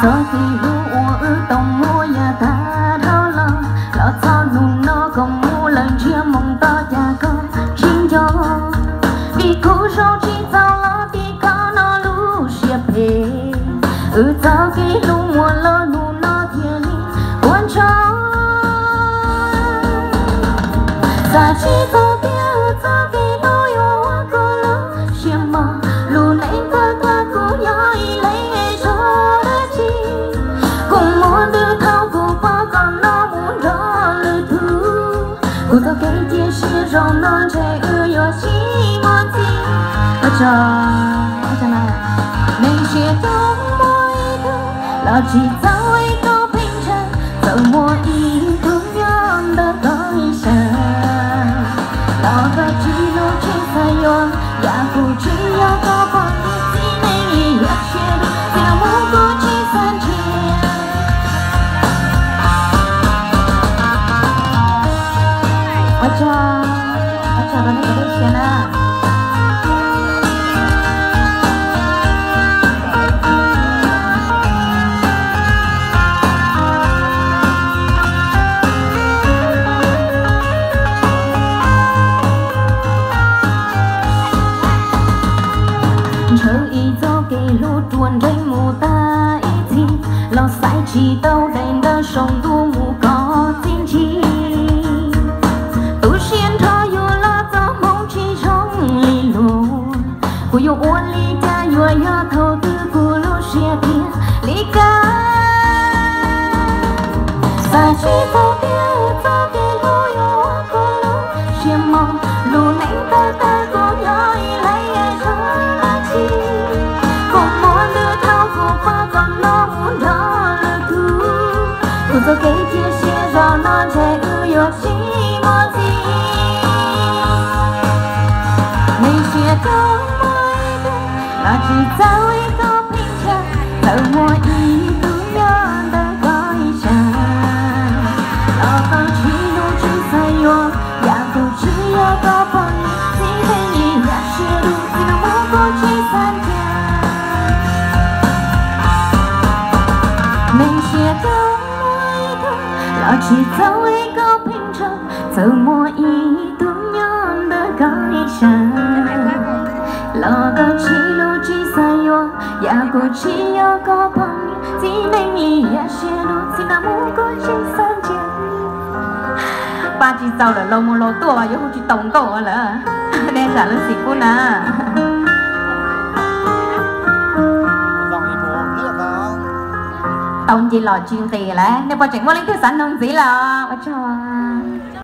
Txoj kev hlub uas wb tau muab yav tag dhau los, los txog hnub no koj mus lawm ntsiag mus tod cas koj tsis nco. Vim kuv zoo tsis txaus los vim koj no lub siab phem, wb txoj kev hlub muaj los hnub no thiaj li ua ntsoo. Xav tsis txog tias wb txoj kev hlub yuav ua koj lub siab mos, lub neej tag tag kuv nyob ib leeg zog dab tsi. Kuv muaj ntu thaum kuv pom koj no mus nrog lwm tus, kuv txoj kev cia siab zoo no ntshe wb yuav sib muaj txij. Ua tsaug, ua tsaug na. Neeg siab zoo muaj ib tug los tsis txaus ib koj pheej ntshaw, txawm muaj ib tug nyob ntawm koj ib sab. Los koj tsis hlub tsis xav yuav, yam kuv tsis yog koj poj niam txiv neej li yam siab dub, txiv neej mus kuv tsis xav ntsia. Ua tsaug, ua tsaug rau nej cov dej siab na. Ntshaw ib txoj kev hlub ruam nreeg mus tag ib txhis, los xaiv tsis tau daim ntawv saum ntuj mus kov txij ncig. Tu siab nrho yuav los txoj hmoov tsis zoo li luag, kuv yuav ua li cas yuav yog thaum twg kuv lub siab thiaj li kaj. Xav tsis txog tias txoj kev hlub yuav ua koj lub siab mos, lub neej tag tag kuv nyob ib leeg zog dab tsi. Kuv muaj ntu thaum kuv pom koj no mus nrog lwm tus, kuv txoj kev cia siab zoo no ntshe wb yuav sib muaj txij. Neeg siab zoo muaj ib tug los tsis txaus ib koj pheej ntshaw, txawm muaj ib tug nyob ntawm koj ib sab. Los koj tsis hlub tsis xav yuav, yam kuv tsis yog koj poj niam txiv neej li yam siab dub, txiv neej mus kuv tsis xav ntsia. Neeg siab zoo muaj ib tug los tsis txaus ib koj pheej ntshaw, txawm muaj ib tug nyob ntawm koj ib sab. Los koj tsis hlub tsis xav yuav, yam kuv tsis yog koj poj niam txiv neej li yam siab dub, txiv neej mus kuv tsis xav ntsia. Pab tsis txaus lawm, laus mus laus tuaj yuav hu tsis tau nkauj lawm. Nej zam lub txim pub na. Tau nce los tsis nqis lawm, nej puas tseem muaj leej twg xav noog ntxiv lawm? Ua tsaug.